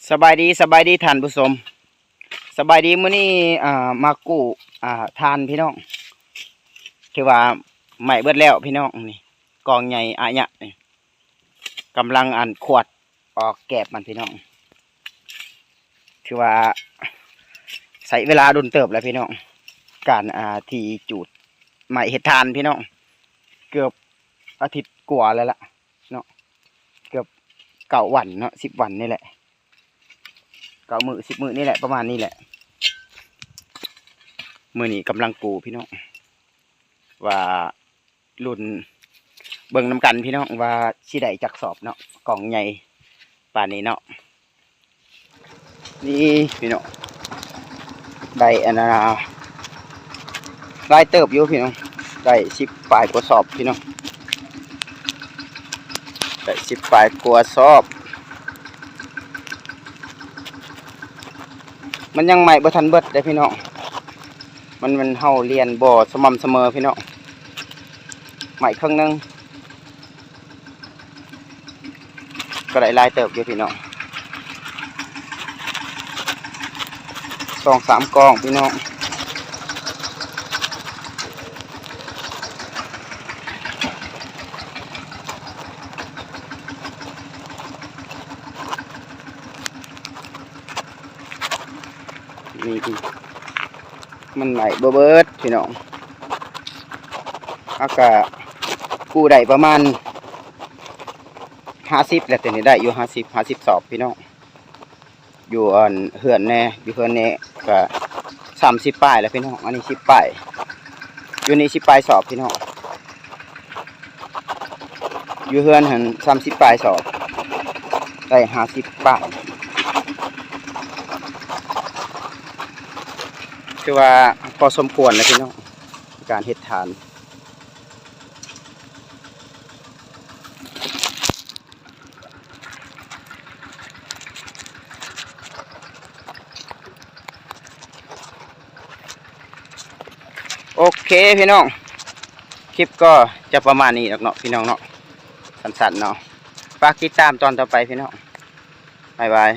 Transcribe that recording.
ສະບາຍດີ ສະບາຍດີທ່ານຜູ້ຊົມ ສະບາຍດີ. ມື້ນີ້ ອ່າ ມາກູ້ ອ່າ ຖ່ານພີ່ນ້ອງ ຖືວ່າໄໝ້ເບິດແລ້ວພີ່ນ້ອງ. ນີ້ກອງໃຫຍ່ອະຍະນີ້ ກຳລັງ ອັນ ຂວດອອກແກບມັນພີ່ນ້ອງ. ຖືວ່າໃຊ້ເວລາດົນເຕີບແລ້ວພີ່ນ້ອງ ການ ອ່າ ທີ່ຈູດໄໝ້ເຮັດຖ່ານພີ່ນ້ອງ ເກືອບອາທິດກວ່າແລ້ວລະເນາະ ເກືອບເກົ້າວັນເນາະ ສິບວັນນີ້ແຫຼະ ເກົ້າມື້ ສິບມື້ນີ້ແຫຼະ ປະມານນີ້ແຫຼະ. ມື້ນີ້ກຳລັງກູ້ພີ່ນ້ອງ ວ່າລຸ້ນເບິ່ງນຳກັນພີ່ນ້ອງ ວ່າຊິໄດ້ຈັກສອບເນາະ ກອງໃຫຍ່ປານນີ້ເນາະ. ນີ້ພີ່ນ້ອງ ໄດ້ອັນນ່າ ຫຼາຍເຕີບຢູ່ພີ່ນ້ອງ ໄດ້ສິບປາຍກວ່າສອບພີ່ນ້ອງ ໄດ້ສິບປາຍກວ່າສອບ. ມັນຍັງໄໝ້ບໍ່ທັນເບິດເດ້ພີ່ນ້ອງ ມັນ ມັນ ເຮົາລຽນບໍ່ສະໝ່ຳສະເໝີພີ່ນ້ອງ ໄໝ້ເຄິ່ງໜຶ່ງ ກໍໄດ້ຫຼາຍເຕີບຢູ່ພີ່ນ້ອງ ສອງສາມກອງພີ່ນ້ອງ. ນີ້ ມັນໄໝ້ບໍ່ເບິດພີ່ນ້ອງ ເຮົາກະກູ້ໄດ້ປະມານຫ້າສິບແລ້ວ ແຕ່ນີ້ໄດ້ຢູ່ຫ້າສິບ ຫ້າສິບສອບພີ່ນ້ອງ. ຢູ່ອັນເຮືອນແດ່ ຢູ່ເຮືອນນີ້ກະສາມສິບປາຍແລ້ວພີ່ນ້ອງ ອັນນີ້ສິບປາຍ ຢູ່ນີ້ສິບປາຍສອບພີ່ນ້ອງ. ຢູ່ເຮືອນຫັ້ນສາມສິບປາຍສອບ ໄດ້ຫ້າສິບປາຍ ຖືວ່າພໍສົມຄວນແລ້ວພີ່ນ້ອງ ການເຮັດຖ່ານ. ໂອເຄພີ່ນ້ອງ ຄລິບກໍຈະປະມານນີ້ດອກເນາະພີ່ນ້ອງເນາະ ສັ້ນໆເນາະ ຝາກຕິດຕາມຕອນຕໍ່ໄປພີ່ນ້ອງ ບາຍບາຍ.